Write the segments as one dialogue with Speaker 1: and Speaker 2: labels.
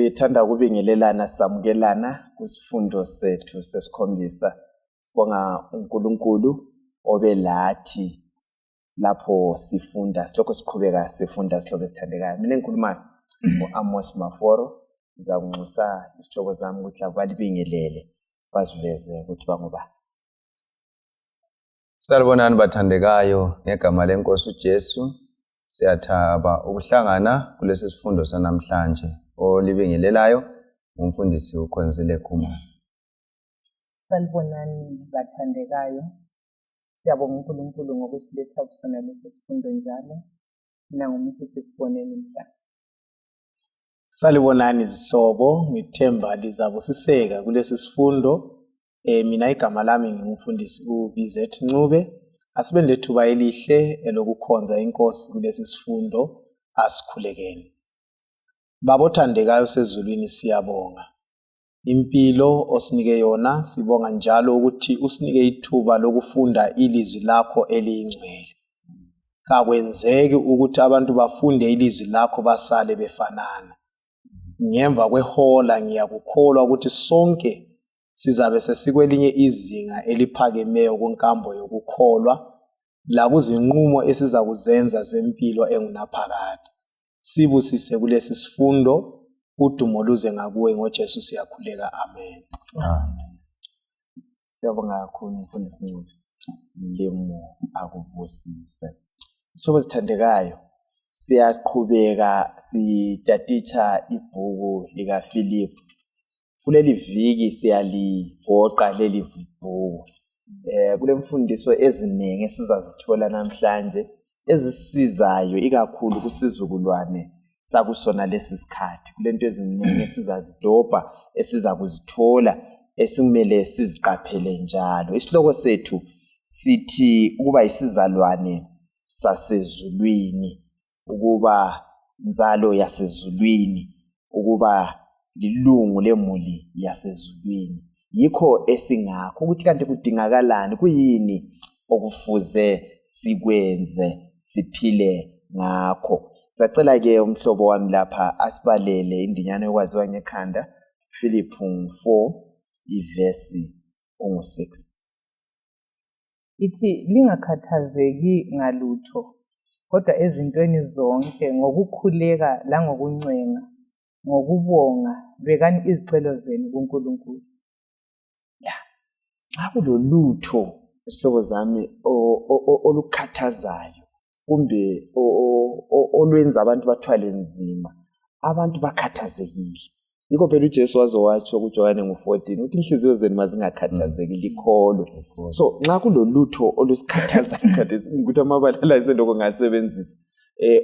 Speaker 1: Sithanda ukubingelelana samukelana kusifundo sethu sesikhombisa. Sibonga uNkulunkulu obelathi lapho sifunda silokho siqhubeka sifunda sihloko esithandekayo. Mina engikhuluma uAmos Maforo ngizakunxusa isihloko zami ukuthi abalibingelele basiveze ukuthi bangoba.
Speaker 2: Salibonani bathandekayo ngegama lenkosi uJesu. Siyathaba ukuhlangana kulesi sifundo sanamhlanje. Olibingelelayo umfundisi uKhonzile Khumalo.
Speaker 3: Salibonani bathandekayo. Siyabonga uNkulunkulu ngokusiletha kusona lesi sifundo njalo. Mina ngumsisi Siboneni mhla.
Speaker 4: Salibonani izihlobo, ngithemba lizabusiseka kulesi sifundo. Mina igama lami ngumfundisi uVZ Ncube. Asibe lethuba elihle elokukhonza inkosi kulesi sifundo asikhulekeni. Babothandekayo sezulwini siyabonga. Impilo osinike yona sibonga njalo ukuthi usinike ithuba lokufunda ilizwi lakho eliyingcwele. Kakwenzeki ukuthi abantu bafunde ilizwi lakho basale befanana. Ngemva kwehola ngiyakukholwa ukuthi sonke sizabe sesikwelinye izinga eliphakemeyo kunkambo yokukholwa la kuzinqumo esizakuzenza zempilo engunaphakade. Sibusise kulesi sifundo, udumo luze ngakuwe ngoJesu siyakhuleka. Amen.
Speaker 2: Amen.
Speaker 1: Siyabonga kakhulu umfundisi Ncube. Lemo akuvusise. Sihlobo sithandekayo, siyaqhubeka sitatitsha ibhuku lika Philip. Kuleli viki siyaligoqa leli bhuku. Kule mfundiso eziningi esizazithola namhlanje ezisizayo ikakhulu kusizukulwane sakusona lesi sikhathi. Kulento eziningi esizazidobha esiza kuzithola esimele siziqaphele njalo. Isihloko sethu sithi ukuba isizalwane sasezulwini, ukuba inzalo yasezulwini, ukuba lilungu lemuli yasezulwini. Yikho esingakho ukuthi kanti kudingakalani, kuyini okufuze sikwenze siphile ngakho. Sacela ke umhlobo wami lapha asibalele indinyana yokwaziwa ngekhanda Philip 4 ivesi 6.
Speaker 3: Ithi lingakhathazeki ngalutho, kodwa ezintweni zonke ngokukhuleka langokuncenga, ngokubonga bekani izicelo zenu kuNkulunkulu.
Speaker 1: Xa kulolutho isihlobo zami olukhathazayo kumbe olwenza abantu bathwale nzima, abantu bakhathazekile. Yikho phela uJesu wazowatsho kuJohane 14 ukuthi inhliziyo zenu mazingakhathazeki likholwe. So nxa kulolutho olusikhathazayo khathesi ukuthi amabala la iseloko ngasebenzisa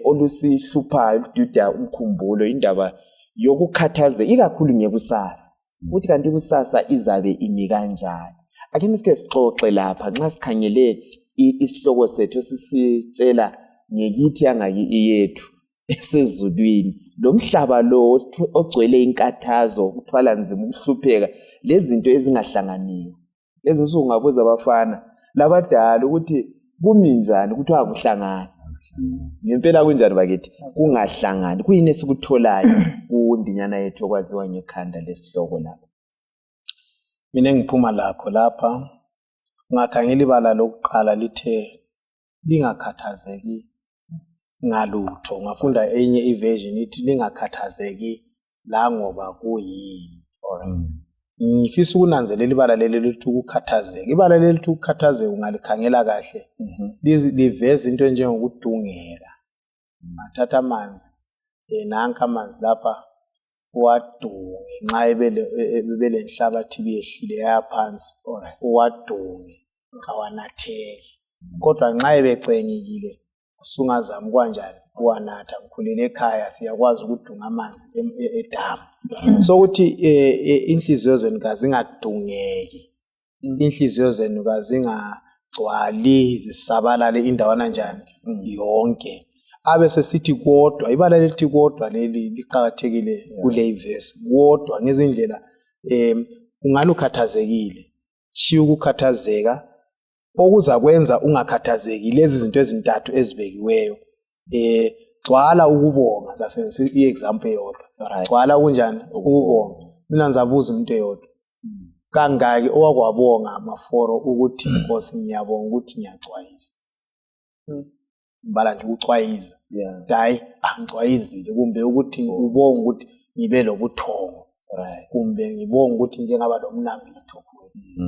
Speaker 1: olusihluphayo lududa umkhumbulo, indaba yokukhathazeka ikakhulu ngekusasa. Ukuthi kanti kusasa izabe imi kanjani. Ake nisike sixoxe lapha nxa sikhangele isihloko sethu sisitshela ngekithi yethu esezulwini. Lo mhlaba lo ogcwele inkathazo, ukuthwala nzima, ukuhlupheka, lezinto ezingahlanganiyo. Lezi nsuku ngabuza abafana labadala ukuthi kumi njani ukuthi akuhlangana. Ngempela kunjani bakithi? Kungahlangani. Kuyini esikutholayo kundinyana yethu okwaziwa ngekhanda lesihloko lapha?
Speaker 4: Mina ngiphuma lakho lapha. Ungakhangela ibala lokuqala lithe lingakhathazeki ngalutho. Ngafunda enye iversion ithi lingakhathazeki la ngoba kuyini. Ngifisa ukunanzelela ibala leli lithi ukukhathazeka. Ibala leli lithi ukukhathazeka ungalikhangela kahle. Liveza into njengokudungeka. Mathatha amanzi. Nanka amanzi lapha uwadunge nxa ebele inhlabathi behlile yaphansi. Uwadunge kawanatheki. Kodwa nxa ebecengekile usungazama kanjani uwanatha. Ngikhulele ekhaya siyakwazi ukudunga amanzi edamu. So ukuthi inhliziyo zenu kazingadungeki. Inhliziyo zenu kazingagcwali zisabalale indawana njani yonke. Abe sesithi kodwa, ibala lelithi kodwa leli liqhakathekile kule verse. Kodwa ngezindlela ungalukhathazekile. Chiya ukukhathazeka okuza kwenza ungakhathazeki lezi zinto ezintathu ezibekiweyo. Gcwala ukubonga, zasebenzisa iexample yodwa. gcwala kunjani ukubonga. Mina ngizabuza umuntu eyodwa kangaki owakwabonga amaforo ukuthi Nkosi ngiyabonga ukuthi ngiyacwayiza. Mbala nje ucwayiza hayi angicwayizile kumbe ukuthi ubonga ukuthi ngibe lobuthongo kumbe ngibonga ukuthi ngike ngaba lomnambitho.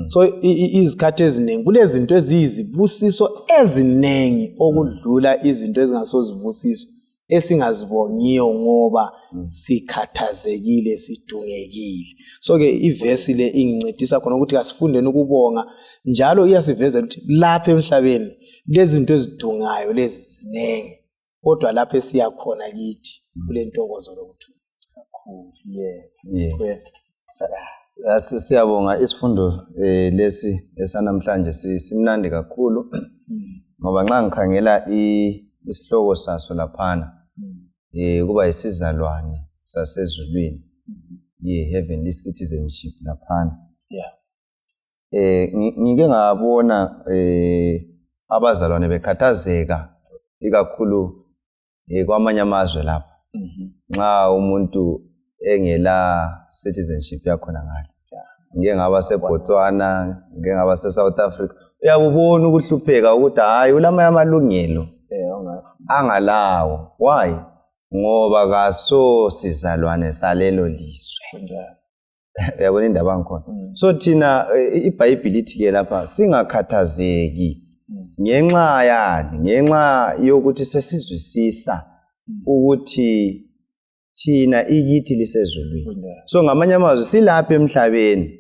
Speaker 4: So izikhathi eziningi kulezinto eziyizibusiso eziningi okudlula izinto ezingasozibusiso esingazibongiyo ngoba sikhathazekile sidungekile. So ke ivesi le ingincedisa khona ukuthi kasifundeni ukubonga njalo iyasiveza ukuthi lapha emhlabeni lezi zinto ezidungayo lezi ziningi kodwa lapha esiya khona kithi kule ntokozo lokuthula.
Speaker 2: Siyabonga isifundo lesi esanamhlanje simnandi kakhulu ngoba nxa ngikhangela isihloko saso laphana kuba isizalwane sasezulwini heavenly citizenship laphana. Ngike ngabona abazalwane bekhathazeka ikakhulu kwamanye amazwe lapha nxa umuntu engela citizenship yakhona ngale. Ngike ngaba seBotswana, ngike ngaba seSouth Africa. Uyabubona ukuhlupheka ukuthi hayi ulamanye amalungelo angalawo. Why? Ngoba kaso sizalwane salelo lizwe. Uyabona indaba ngikhona. So thina iBhayibheli lithi ke lapha singakhathazeki ngenxa yani ngenxa yokuthi sesizwisisa ukuthi thina ikithi lisezulwini. So ngamanye amazwi silapha emhlabeni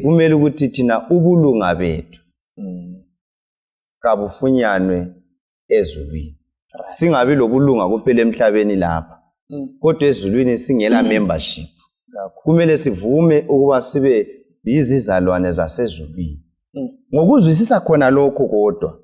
Speaker 2: kumele ukuthi thina ubulunga bethu kabufunyanwe ezulwini. Singabi lobulunga kuphela emhlabeni lapha kodwa ezulwini singela membership. Kumele sivume ukuba sibe yizizalwane zasezulwini. Ngokuzwisisa khona lokho kodwa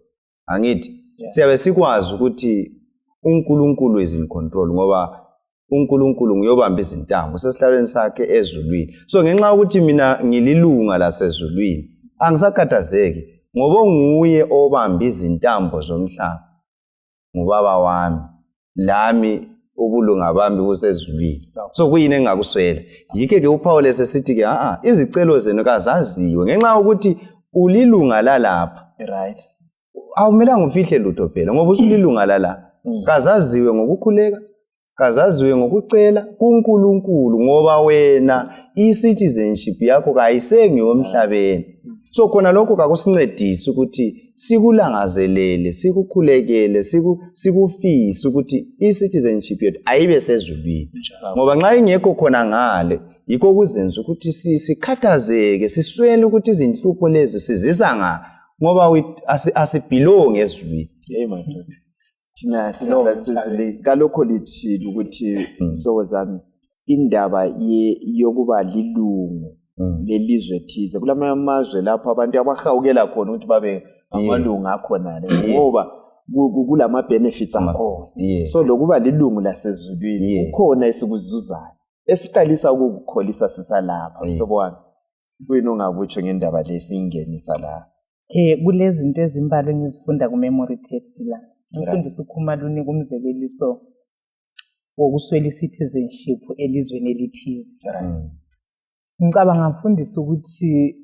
Speaker 2: angithi siyabe sikwazi ukuthi uNkulunkulu is in control ngoba uNkulunkulu nguyobamba izintambo sesihlalweni sakhe ezulwini. So ngenxa ukuthi mina ngililunga lasezulwini angisakhathazeki ngoba nguye obamba izintambo zomhlaba ngubaba wami lami ubulunga bami busezulwini. So kuyini engakuswela yike ke uPaul esesithi ke izicelo zenu kazaziwe ngenxa ukuthi ulilunga lalapha. Awumelanga ufihle lutho phela ngoba usulilunga lala. Kazaziwe ngokukhuleka, kazaziwe ngokucela kuNkulunkulu ngoba wena i-citizenship yakho kayisengiyomhlabeni. So khona lokho kakusincedisa ukuthi sikulangazelele, sikukhulekele, sikufise ukuthi i-citizenship yethu ayibe sezulwini. Ngoba nxa ingekho khona ngale yikho kuzenza ukuthi sikhathazeke, siswele ukuthi izinhlupho lezi sizisa ngoba asibelong ezulwini.
Speaker 1: Thina sizulwini kalokho lithile ukuthi sihloko zami indaba yokuba lilungu lelizwe thize kulamanye amazwe lapho abantu abahawukela khona ukuthi babe amalungu akhona ngoba kulama benefits akho. So lokuba lilungu lasezulwini ukhona esikuzuzayo esiqalisa ukukholisa sisalapha. Mhlobo wami kuyini ongabutsho ngendaba lesiyingenisa la?
Speaker 3: Kulezi zinto ezimbalwa engizifunda ku memory text la. Ngifundisa uKhumaluni kumzekeliso wokuswela citizenship elizweni elithize. Ngicabanga ngifundisa ukuthi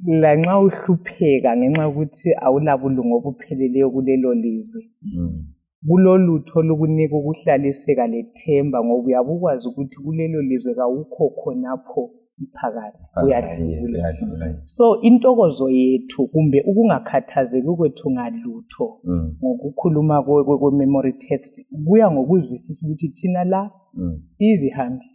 Speaker 3: la nxa uhlupheka ngenxa ukuthi awulabulungu obupheleleyo kulelo lizwe. Kulolutho lokunika ukuhlaliseka lethemba ngoba uyabukwazi ukuthi kulelo lizwe kawukho khonapho iphakade uyadlula. So intokozo yethu kumbe ukungakhathazeki kwethu ngalutho ngokukhuluma kwe memory text kuya ngokuzwisisa ukuthi thina la sizihambi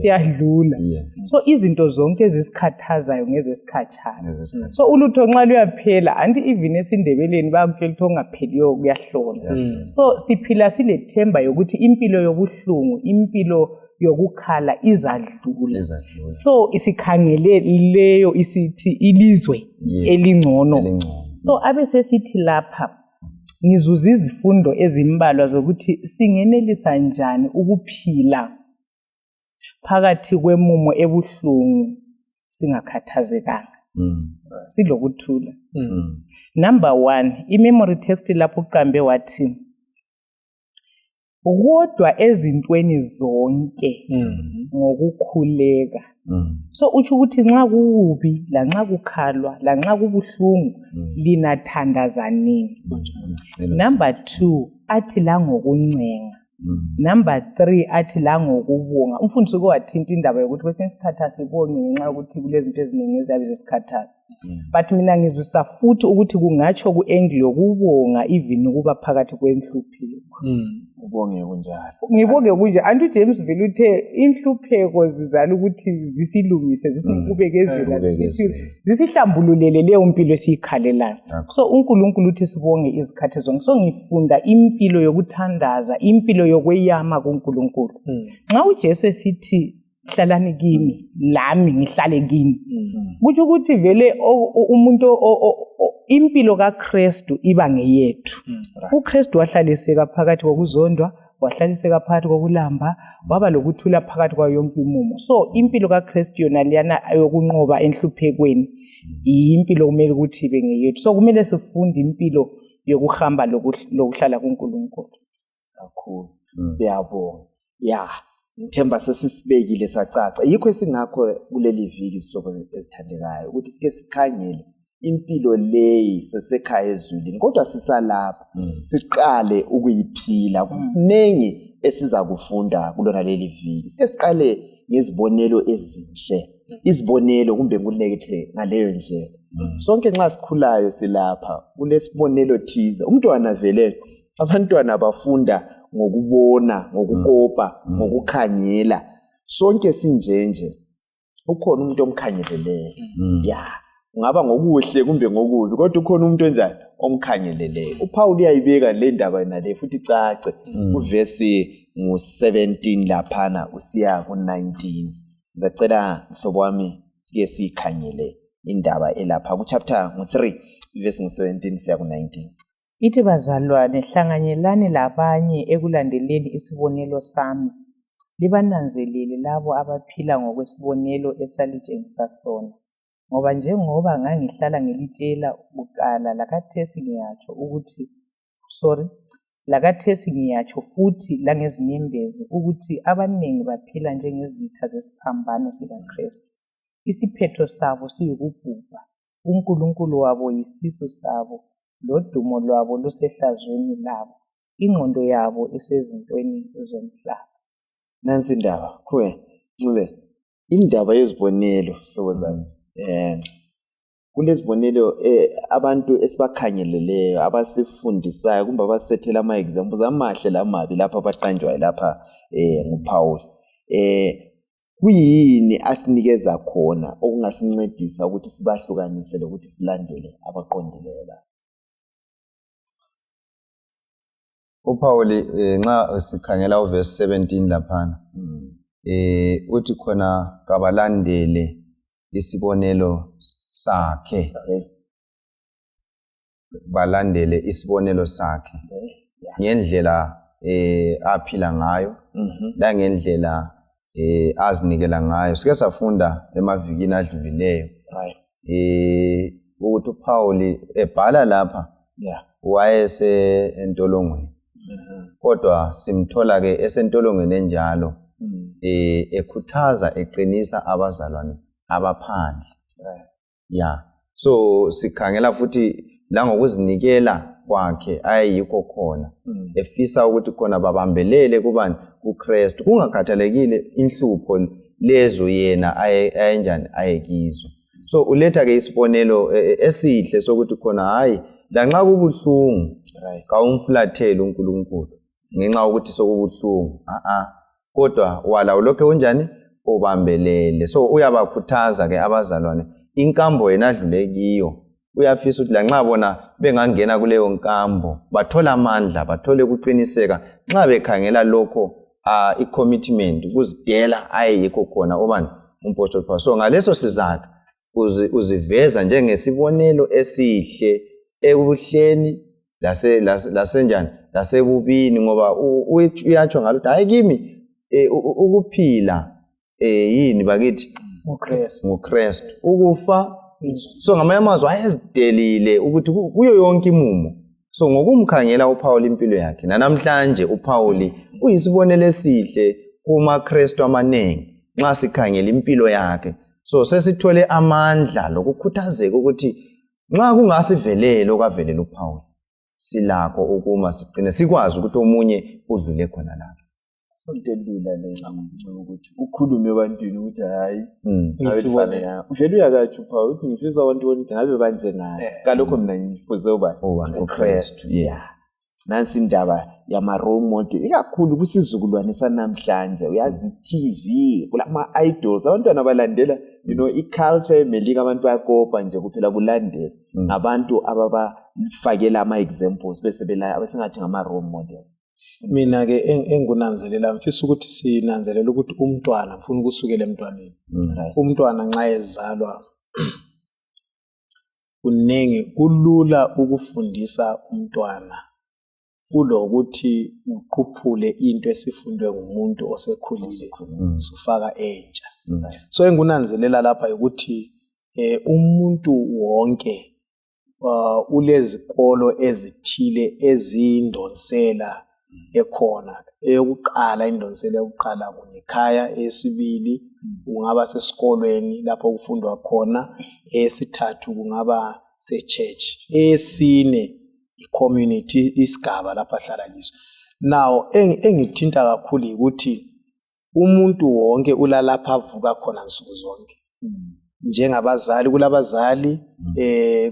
Speaker 3: siyadlula. So izinto zonke ezisikhathazayo ngezesikhatshana. So ulutho nxa luyaphela anti even esindebeleni bayakutshela ukuthi ongapheliyo kuyahlonza. So siphila silethemba yokuthi impilo yobuhlungu, impilo yokukhala izadlula. So isikhangele leyo isithi ilizwe elingcono. So abesesithi lapha ngizuza izifundo ezimbalwa zokuthi singenelisa njani ukuphila phakathi kwemumo ebuhlungu singakhathazekanga. Silokuthula. Number 1, i-memory text lapho uqambe wathi kodwa ezintweni zonke ngokukhuleka. So utsho ukuthi nxa kubi lanxa kukhalwa lanxa kubuhlungu linathandazanini. Number 2 athi la ngokuncenga. Number 3 athi la ngokubonga. Umfundisi kwathinta indaba yokuthi kwesinye isikhathi asibonge ngenxa yokuthi kulezinto eziningi eziyabe zesikhathaza. But mina ngizwisa futhi ukuthi kungatsho ku-angle yokubonga even ukuba phakathi kwenhlupheko.
Speaker 1: Ubonge kunjalo.
Speaker 3: Ngibonge kunje anti uJames vele uthe inhlupheko zizala ukuthi zisilungise zisikubekezela zisihlambululele leyo mpilo esiyikhalelayo. So uNkulunkulu uthi sibonge izikhathi zonke. So ngifunda impilo yokuthandaza, impilo yokweyama kuNkulunkulu. Nxa uJesu esithi hlalani kimi lami ngihlale kini, kuthi ukuthi vele umuntu impilo kaKristu iba ngeyethu. uKristu wahlaliseka phakathi kokuzondwa, wahlaliseka phakathi kokulamba, waba lokuthula phakathi kwayo yonke imumo. So impilo kaKristu yona liyana yokunqoba enhluphekweni impilo kumele ukuthi ibe ngeyethu. So kumele sifunde impilo yokuhamba lokuhlala kuNkulunkulu.
Speaker 1: Kakhulu. Siyabonga. Ngithemba sesisibekile sacaca. Yikho esingakho kuleli viki isihloko esithandekayo ukuthi sike sikhangele impilo leyi sesekhaya ezulwini kodwa sisalapha siqale ukuyiphila. Kuningi esiza kufunda kulona leli viki. Sike siqale ngezibonelo ezinhle. Izibonelo kumbe ngulekethe ngaleyo ndlela. Sonke nxa sikhulayo silapha kulesibonelo thize. Umntwana vele abantwana bafunda ngokubona, ngokukopa, ngokukhangela. Sonke sinjenje. Ukhona umuntu omkhangeleleyo. Ungaba ngokuhle kumbe ngokubi kodwa ukhona umuntu onjani omkhangeleleyo. uPaul uyayibeka le ndaba nale futhi cace uverse ngu17 laphana usiya ku19. Ngicela mhlobo wami sike sikhangele indaba elapha ku chapter 3 verse ngu17 siya ku19.
Speaker 3: Ithi bazalwane hlanganyelani labanye ekulandeleni isibonelo sami. Libananzelele labo abaphila ngokwesibonelo esalitshengisa sona. Ngoba njengoba ngangihlala ngilitshela kuqala lakathesi ngiyatsho futhi langezinyembezi ukuthi abaningi baphila njengezitha zesiphambano sikaKristu. Isiphetho sabo siyikubhubha. uNkulunkulu wabo yisiso sabo. Lodumo lwabo lusehlazweni labo. Ingqondo yabo isezintweni zomhlaba.
Speaker 1: Nansi indaba kuwe Ncube, indaba yezibonelo sokozana. Kulezibonelo abantu esibakhangeleleyo abasifundisayo kumbe abasethela ama examples amahle lamabi lapha abaqanjwayo lapha nguPaul. Kuyini asinikeza khona okungasincedisa ukuthi sibahlukanise lokuthi silandele abaqondileyo la.
Speaker 2: uPaul nxa sikhangela uverse 17 laphana uthi khona kabalandele isibonelo sakhe. Balandele isibonelo sakhe ngendlela aphila ngayo la ngendlela azinikela ngayo. Sike safunda emavikini adlulileyo ukuthi uPaul ebhala lapha wayese entolongweni. Kodwa simthola ke esentolongweni enjalo ekhuthaza eqinisa abazalwane abaphandle. So sikhangela futhi la ngokuzinikela kwakhe ayikho khona efisa ukuthi khona babambelele kubani kuKristu kungakhathalekile inhlupho lezo yena ayenjani ayekizo. So uletha ke isibonelo esihle sokuthi khona hayi lanxa kubuhlungu kawumfulathele uNkulunkulu ngenxa ukuthi sokubuhlungu kodwa wala ulokhe unjani ubambelele. So uyabakhuthaza ke abazalwane inkambo yena adlule kiyo. Uyafisa ukuthi lanxa bona bengangena kuleyo nkambo bathola amandla bathole ukuqiniseka nxa bekhangela lokho i-commitment ukuzidela ayikho khona obani umpostoli Paul. So ngaleso sizathu uziveza njengesibonelo esihle ebuhleni lasenjani lasebubini ngoba uyatsho ngalo ukuthi hayi kimi ukuphila yini bakithi nguKristu ukufa. So ngamanye amazwi ayezidelile ukuthi kuyo yonke imumo So ngokumkhangela uPaul impilo yakhe namhlanje uPaul uyisibonelo esihle kumaKristu amaningi nxa sikhangela impilo yakhe. So sesithole amandla lokukhuthazeka ukuthi nxa kungasivelele okavelela uPaul silakho ukuma siqine sikwazi ukuthi omunye udlule khona lapho.
Speaker 1: Sonto elula le ukuthi ukhulume ebantwini ukuthi hayi ngisibone vele uyakathi uPaul uthi ngifisa abantu bonke ngabe banje naye kalokho mina ngifuze uKristu. Yes, nansi indaba yama role model ikakhulu kusizukulwane sanamhlanje. Uyazi TV kulama idols abantwana balandela i-culture emelika abantu bayakopa nje kuphela kulandela abantu ababafakela ama-examples bese besingathi ngama role models.
Speaker 4: Mina ke engunanzelela mfisa ukuthi sinanzelela ukuthi umntwana mfuna ukusukela emntwaneni. Umntwana nxa ezalwa kunengi kulula ukufundisa umntwana kulokuthi uqhuphule into esifundwe ngumuntu osekhulile sufaka entsha. So engunanzelela lapha ukuthi umuntu wonke ulezikolo ezithile ezindonsela ekhona. Eyokuqala indonsela yokuqala kungekhaya, eyesibili kungaba sesikolweni lapho kufundwa khona, eyesithathu kungaba se-church, eyesine i-community isigaba lapho ahlala kiso. Now engithinta kakhulu ukuthi umuntu wonke ulalapha avuka khona nsuku zonke. Njengabazali kulabazali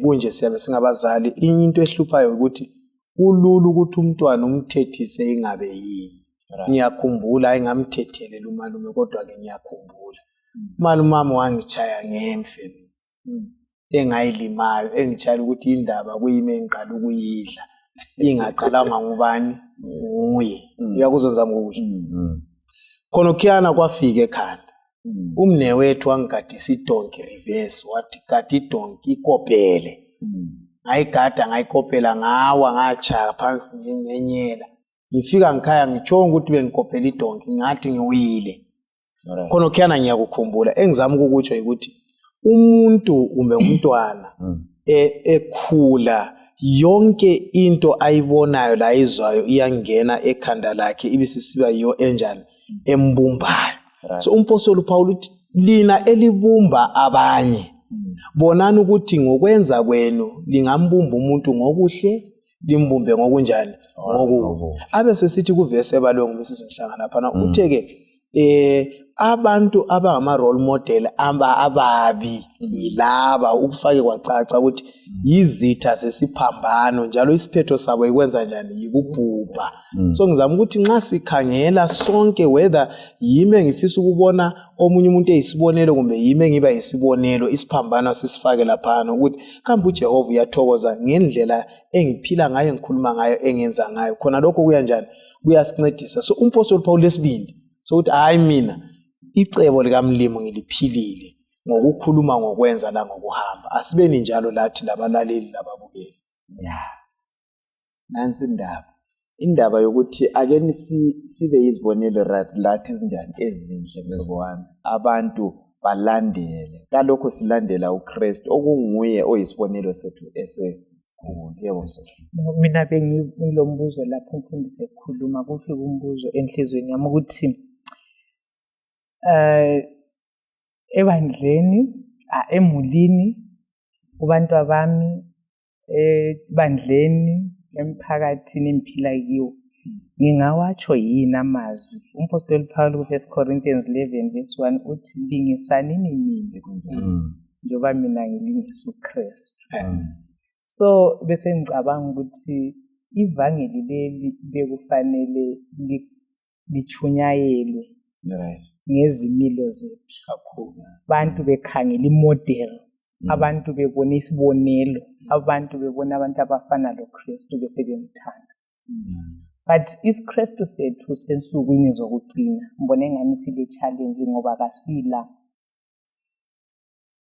Speaker 4: kunje siyabe singabazali into ehluphayo ukuthi kulula ukuthi umntwana umthethise ingabe yini. Ngiyakhumbula engamthethelela umalume kodwa ke ngiyakhumbula umalume wangitshaya ngemfe engayilimayo engitshela ukuthi indaba kuyime engiqala ukuyidla ingaqalanga ngubani nguye. Uyakuzenzama ukuthi khona khiyana kwafika ekhanda umnewethu wangigadisa idonki reverse wathi gada idonki ikopele. Ngayigada ngayikopela ngawa ngachaya phansi ngenyela. Ngifika ngikhaya ngitshonga ukuthi bengikopela idonki ngathi ngiwile. Khona khiyana ngiyakukhumbula engizama ukukutsho ukuthi umuntu umbe umntwana ekhula yonke into ayibonayo la izwayo iyangena ekhanda lakhe ibisisiba yiyo enjani embumbayo. So umpostoli Paul uthi lina elibumba abanye bonani ukuthi ngokwenza kwenu lingambumba umuntu ngokuhle limbumbe ngokunjani ngokubi. Abe sesithi kuvese ebalwe ngumsisi Mhlanga lapha utheke abantu abangama role model ababi yilaba ukufake kwacaca ukuthi yizitha sesiphambano njalo isiphetho sabo ikwenza njani yikubhubha. So ngizama ukuthi nxa sikhangela sonke whether yime ngifisa ukubona omunye umuntu eyisibonelo kumbe yime ngiba yisibonelo isiphambano sisifake lapha ukuthi kambe uJehova uyathokoza ngendlela engiphila ngayo ngikhuluma ngayo engenza ngayo khona lokho kuya njani kuyasincedisa. So umpostoli Paul lesibindi so uthi hayi mina icebo likamlimo ngiliphilile ngokukhuluma ngokwenza la ngokuhamba. Asibeni njalo lathi labalaleli lababukeli.
Speaker 1: Nansi indaba yokuthi ake sibe yizibonelo lathi ezinjani ezinhle mzwami abantu balandele kalokho silandela uKristu okunguye oyisibonelo sethu esikhulu. Yebo
Speaker 3: mina bengilombuzo lapho umfundisi ekhuluma kufika umbuzo enhlizweni yami ukuthi ebandleni emulini kubantu abami ebandleni emphakathini emphila kiwo ngingawatsho yini amazwi. Umpostoli Paul ku 1 Corinthians 11:1 uthi lingisanini mina njengoba mina ngilingisa uKristu. So bese ngicabanga ukuthi ivangeli leli bekufanele lichunyayelwe ngezimilo zethu kakhulu. Abantu bekhangela imodel, abantu bebona isibonelo, abantu bebona abantu abafana loKristu bese bemthanda. But isikristu sethu sensukwini zokugcina ngibona engani sile challenge ngoba kasila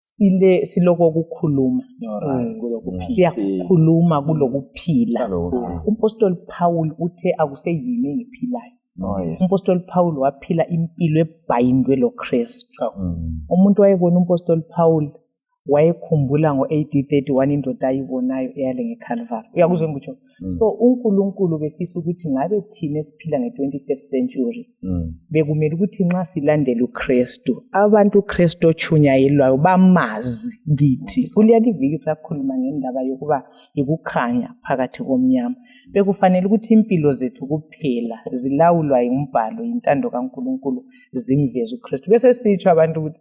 Speaker 3: siloko ukukhuluma siyakhuluma kulokuphila. Umpostoli Paul uthe akuseyimi engiphilayo. Umpostoli Paul waphila impilo ebhayindwe loKristu. Umuntu wayebona umpostoli Paul wayekhumbula ngo-AD 31 indoda ayibonayo eyale ngeCalvary. Uyakuzwa engikutsho? So uNkulunkulu befisa ukuthi ngabe thina esiphila nge-21st century bekumele ukuthi nxa silandela uKristu, abantu uKristu ochunyayelwayo bamazi kithi. Kuleli viki sakhuluma ngendaba yokuba ikukhanya phakathi komnyama. Bekufanele ukuthi impilo zethu kuphela zilawulwa yimbhalo, intando kaNkulunkulu, zimveze uKristu. Bese sitsho abantu ukuthi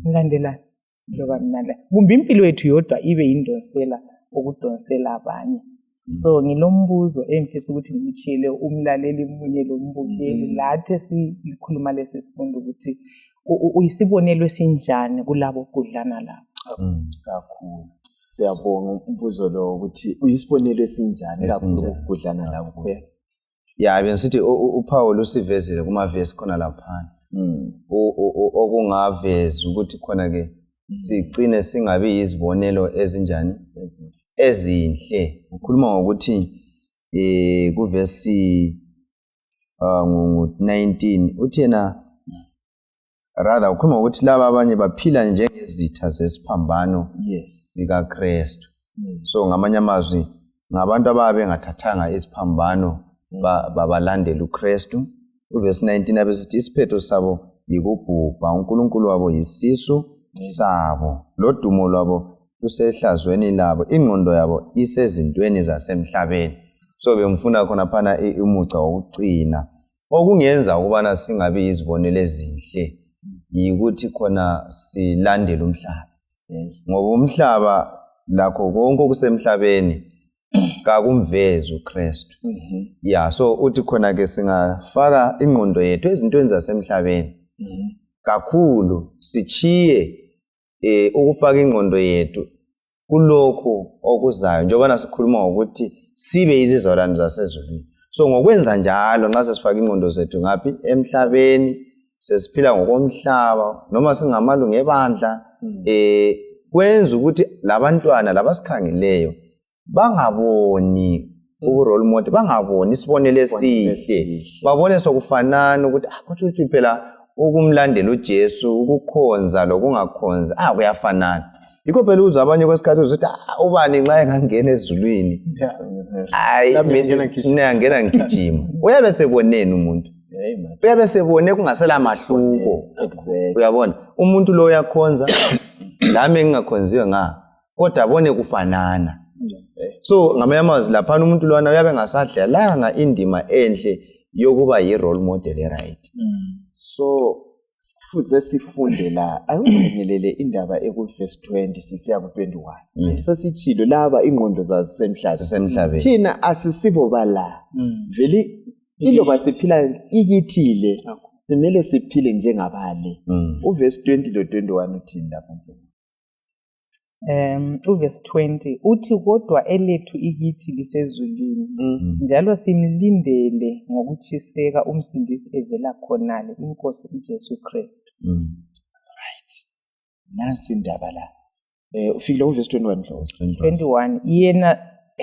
Speaker 3: ngilandelani njoba mnala. Kumbe impilo yethu yodwa ibe yindonsela ukudonsela abanye. So ngilombuzo emfisa ukuthi ngitshile umlaleli munye lombukeli lathi sikhuluma lesi sifundo ukuthi uyisibonelo esinjani kulabo kudlana lapho.
Speaker 1: Kakhulu. Siyabonga umbuzo lo ukuthi uyisibonelo esinjani lapho esikudlana lapho.
Speaker 2: Ya bensithi uPaul usivezile kumavesi khona lapha. Okungaveza ukuthi khona ke sigcine singabe izibonelo ezinjani ezinhle. Ukhuluma ngokuthi kuvesi 19 uthi yena rather ukhuluma ukuthi laba abanye baphila njengezitha zesiphambano sika Kristu. So ngamanye amazwi ngabantu ababe ngathathanga isiphambano babalandela uKristu. Uvesi 19 abesithi isiphetho sabo yikubhubha, uNkulunkulu wabo yisisu sabo, lodumo lwabo lusehlazweni labo, ingqondo yabo isezintweni zasemhlabeni. So bengifuna khona phana umuca wokucina okungenza ukubana singabe izibonelo ezinhle yikuthi khona silandele umhlaba. Ngoba umhlaba lakho konke okusemhlabeni kakumveza uKristu. So uthi khona ke singafaka ingqondo yethu ezintweni zasemhlabeni kakhulu, sichiye ukufaka ingqondo yethu kulokho okuzayo njengoba sikhuluma ukuthi sibe izizalwane zasezulwini. So ngokwenza njalo nxa sesifaka ingqondo zethu ngaphi emhlabeni, sesiphila ngokomhlaba noma singamalungu ebandla, kwenza ukuthi labantwana labasikhangeleyo bangaboni role model, bangaboni isibonelo esihle, babone sokufanana ukuthi kuthi phela ukumlandela uJesu, ukukhonza lokungakhonza kuyafanana. Yikho phela uzwa abanye kwesikhathi uzothi ubani nxa engangena ezulwini mina ngena ngigijima. Uyabe seboneni umuntu, uyabe sebone kungasela mahluko. Uyabona umuntu lo uyakhonza lami engingakhonziwe kodwa abone kufanana. So ngamanye amazwi lapha umuntu lona uyabe ngasadlalanga indima enhle yokuba yi-role model right.
Speaker 1: So sifuze sifunde la ayongelele indaba ekuverse 20 sisiya ku21. Sesichilo laba ingqondo zasemhlabeni. Thina asisibo bala. Vele iloba siphila ikithile simele siphile njengabale. Uverse 20 lo 21 uthini lapho mfowethu?
Speaker 3: Uverse 20 uthi kodwa elethu ikithi lisezulwini njalo simlindele ngokuchiseka umsindisi evela khonale, inkosi uJesu Kristu.
Speaker 1: Right. Nansi indaba la. Ufika uverse
Speaker 3: 21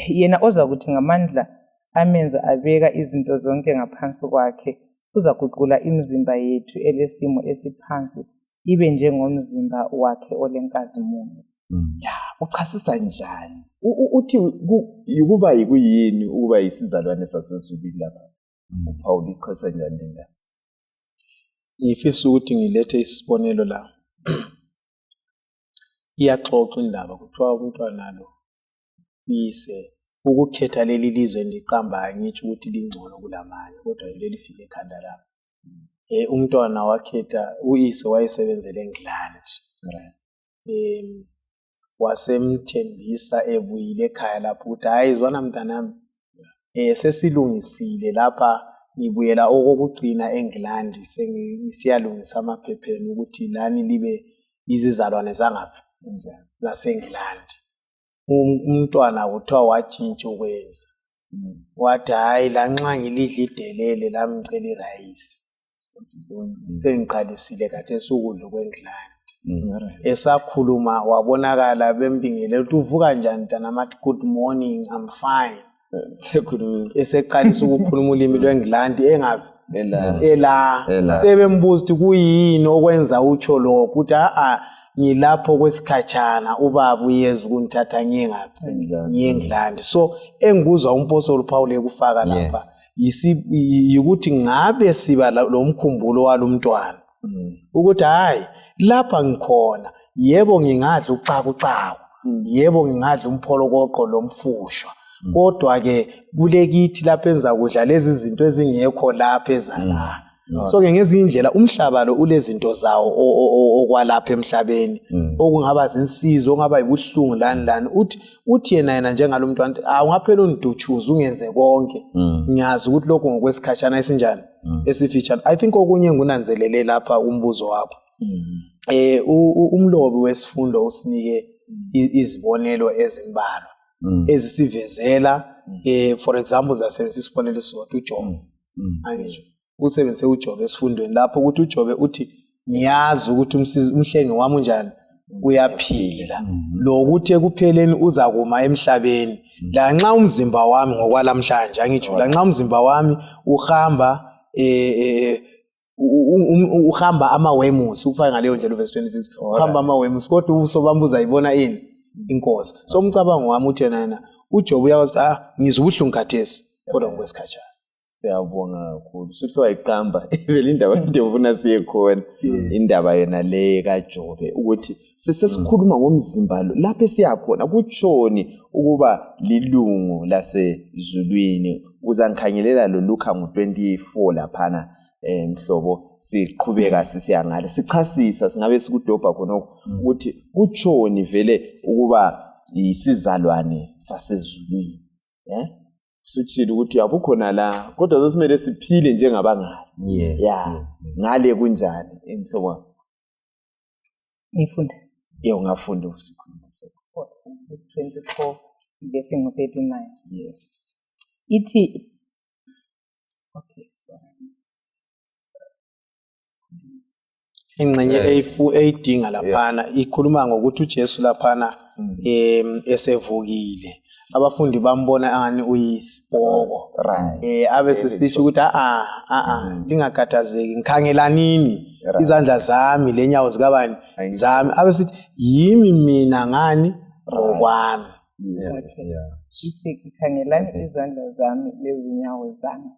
Speaker 3: yena oza kuthi ngamandla amenza abeka izinto zonke ngaphansi kwakhe, uzaguqula imizimba yethu elesimo esiphansi ibe njengomzimba wakhe olenkazimulo.
Speaker 1: Uchasisa njani? Uthi ukuba yikuyini ukuba yisizalwane sasezulwini lapha? uPaul ichasa njani la?
Speaker 4: Ngifisa ukuthi ngilethe isibonelo la. Iyaxoxa indaba kuthiwa umntwana lo uyise ukukhetha leli lizwe ndiqamba ngitsho ukuthi lingcono kulamanye kodwa leli fike ekhanda lapha. Umntwana wakhetha uyise wayesebenzele eNgilandi. Wasemthembisa ebuyile ekhaya lapho ukuthi hayi zwana mntanami sesilungisile lapha ngibuyela okokugcina eNgilandi siyalungisa amaphepheni ukuthi lani libe izizalwane zangaphi zaseNgilandi. Umntwana kuthiwa watshintsha ukwenza wathi hayi lanxa ngilidla idelele lamcela irayisi sengiqalisile khathesi ukudla kweNgilandi. Esakhuluma wabonakala bembingele ukuthi uvuka njani mntanami, good morning, I'm fine. Eseqalisa ukukhuluma ulimi lweNgilandi engaphi ela sebembuza ukuthi kuyini okwenza utsho lokho ukuthi ngilapho kwesikhatshana ubaba uyeza ukunithatha ngiye ngaphi ngiye eNgilandi. So engikuzwa umpostoli Paul ekufaka lapha yikuthi ngabe siba lo mkhumbulo walomntwana ukuthi hayi lapha ngikhona, yebo ngingadla ucakucaku, yebo ngingadla umpholokoqo lomfushwa, kodwa ke kulekithi lapha enza kudla lezi zinto ezingekho lapha ezala. So ke ngezinye indlela umhlaba lo ulezinto zawo okwalapha emhlabeni okungaba zinsizo, ongaba yibuhlungu lani uthi yena njengalomntwana ungaphela unduchuza ungenze konke. Ngiyazi ukuthi lokho ngokwesikhatshana esinjani esifitshane. I think okunye ngunanzelele lapha umbuzo wakho. Umlobi wesifundo usinike izibonelo ezimbalwa ezisivezela for example zasebenzisa isibonelo sodwa uJob. Angisho usebenzise uJob esifundweni lapho ukuthi uJob uthi ngiyazi ukuthi umhlengi wami unjani uyaphila, lokuthi ekupheleni uza kuma emhlabeni la nxa umzimba wami ngokwalamhlanje. Angitsho la nxa umzimba wami uhamba uhamba amawemusi, ufaka ngaleyo ndlela uverse 26 uhamba amawemusi, kodwa ubuso bami buzayibona ini inkosi. So umcabango wami uthi yena uJob uyawazi ngizwe ubuhlungu khathesi kodwa ngokwesikhatshana.
Speaker 1: Siyabonga kakhulu. Sihlwa iqamba vele indaba nje ufuna siye khona indaba yena le kaJob ukuthi sesikhuluma ngomzimba lo lapho siyakhona kutshoni ukuba lilungu lasezulwini. Uzangikhangelela lo Luka ngo-24 laphana mhlobo siqhubeka sisiyangale sichasisa singabe sikudobha khona ukuthi kutshoni vele ukuba isizalwane sasezulwini. Suthile ukuthi yabukhona la kodwa sesimele siphile njengabangani. Ngale kunjani mhlobo?
Speaker 3: Ngifunde.
Speaker 1: Ungafunda usikhuluma
Speaker 3: 24 verse 39.
Speaker 1: Yes.
Speaker 3: Ithi okay, sorry.
Speaker 4: Ingxenye eyidinga laphana ikhuluma ngokuthi uJesu laphana esevukile. Abafundi bambona angani uyisibhoko. Abe sesithi ukuthi lingakhathazeki ngikhangelanini izandla zami lenyawo zikabani zami. Abe sithi yimi mina ngani ngokwami.
Speaker 3: Sithi ngikhangelani izandla zami lezinyawo zami,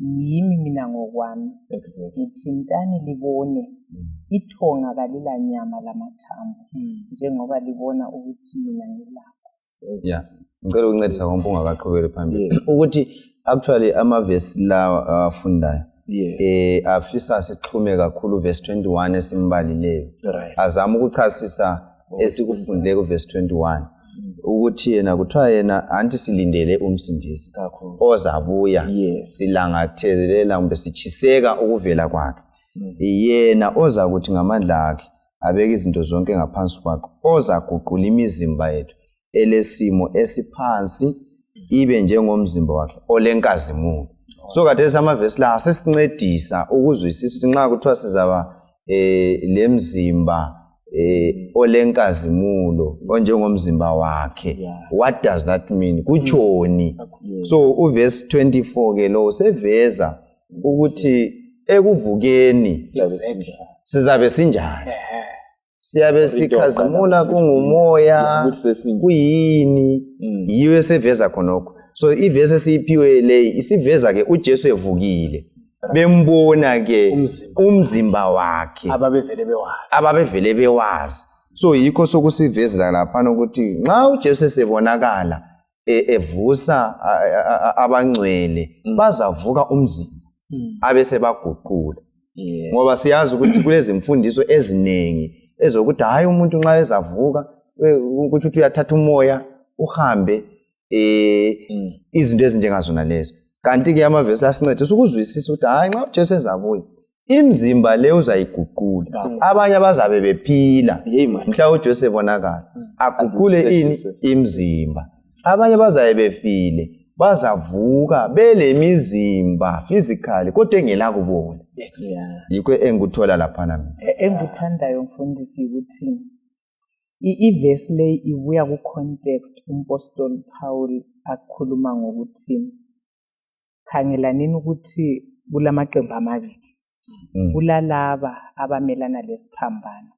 Speaker 3: yimi mina ngokwami. Ngithintani libone ithonga kalila nyama lamathambo njengoba libona ukuthi mina ngilapha.
Speaker 2: Ngicela ukuncedisa ngompunga kaqhubele phambili ukuthi actually amavesi lawa afundayo afisa sixhume kakhulu verse 21 esimbalileyo, azama ukuchasisa esikufundile ku verse 21 ukuthi yena kuthiwa yena anti silindele umsindisi ozabuya silangathelela kumbe sichiseka ukuvela kwakhe. Yena oza kuthi ngamandla akhe abeke izinto zonke ngaphansi kwakhe, oza guqula imizimba yethu elesimo esiphansi ibe njengomzimba wakhe olenkazimulo. So khathesi amavesi la asesincedisa ukuzwisisa ukuthi nxa kuthiwa sizaba lemzimba olenkazimulo onjengomzimba wakhe, what does that mean? Kutshoni? So uverse 24 ke lo seveza ukuthi ekuvukeni sizabe sinjani. Siyabe sikhazimula kungumoya kuyini, yiyo eseveza khonokho. So ivesi esiyiphiwe le isiveza ke uJesu evukile, bembona ke umzimba wakhe ababevele bewazi. So yikho sokusivezela lapha ukuthi nxa uJesu esebonakala evusa abangcwele bazavuka umzimba abese baguqula. Ngoba siyazi ukuthi kulezi mfundiso eziningi ezokuthi hayi umuntu nxa ezavuka ukuthi uyathatha umoya uhambe izinto ezinjengazona lezo. Kanti ke amavesi asincedisa ukuzwisisa ukuthi hayi nxa uJesu ezabuya imzimba le uzayiguqula, abanye bazabe bephila mhla uJesu ebonakala aguqule ini imzimba, abanye bazabe befile bazavuka belemizimba physically kodwa engela kubona. Yikho engikuthola lapha
Speaker 3: engikuthandayo mfundisi ukuthi ivesi le ibuya ku context umpostoli Paul akhuluma ngokuthi khangelanini ukuthi kulamaqembu amabili, kulalaba abamelana lesiphambano